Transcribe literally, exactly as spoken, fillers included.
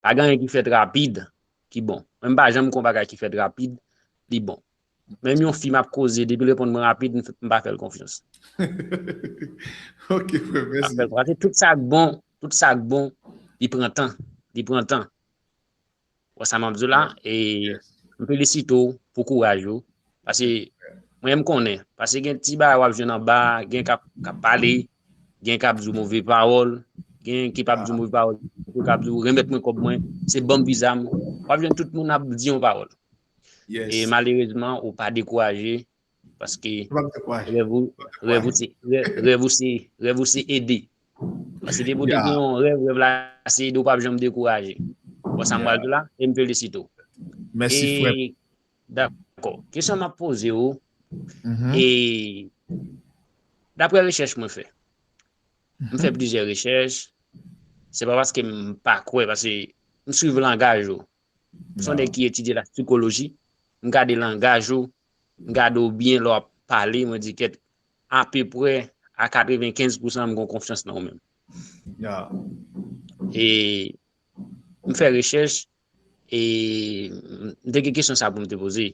Pa gen anyen ki fèt rapid ki bon. Mwen m pa janm kon bagay ki fèt rapid, li bon. Menm yon fi m ap koze, depi l reponn mwen rapid, m pa fè l konfyans. Ok, frè, mèsi. Paske tout sa k bon, tout sa k bon, li pran tan. Li pran tan. Wè sa m ap di w la, e m felisite w pou kouraj ou. Paske mwen m konnen, paske gen ti bagay w ap jwenn anba, gen k ap, k ap pale, gen k ap di w move pawòl, gen ki p ap di w move pawòl, gen k ap di w remèt mwen kòb mwen, se ban m viza m. W ap jwenn tout moun ap di yon pawòl. E malerezman, ou pa dekouraje, paske rèv ou, rèv ou se, rèv ou se, rèv ou se ede. Paske depi w te gen yon rèv, rèv la se ede, ou p ap janm dekouraje. Bon, sa m pral di w la, e m felisite w. Mèsi, frè. Dakò. Kesyon m ap poze w, e daprè rechèch mwen fè, m fè plizyè rechèch, se pa paske m pa kwè, paske m swiv langaj ou. M se yon nèg ki etidye la sikoloji, m gade langaj ou, m gade w byen lè w ap pale, mwen di kèt apeprè a katrevenkenz pousan m gen konfyans nan ou menm. E m fè rechèch, e m te gen kesyon sa pou m te poze.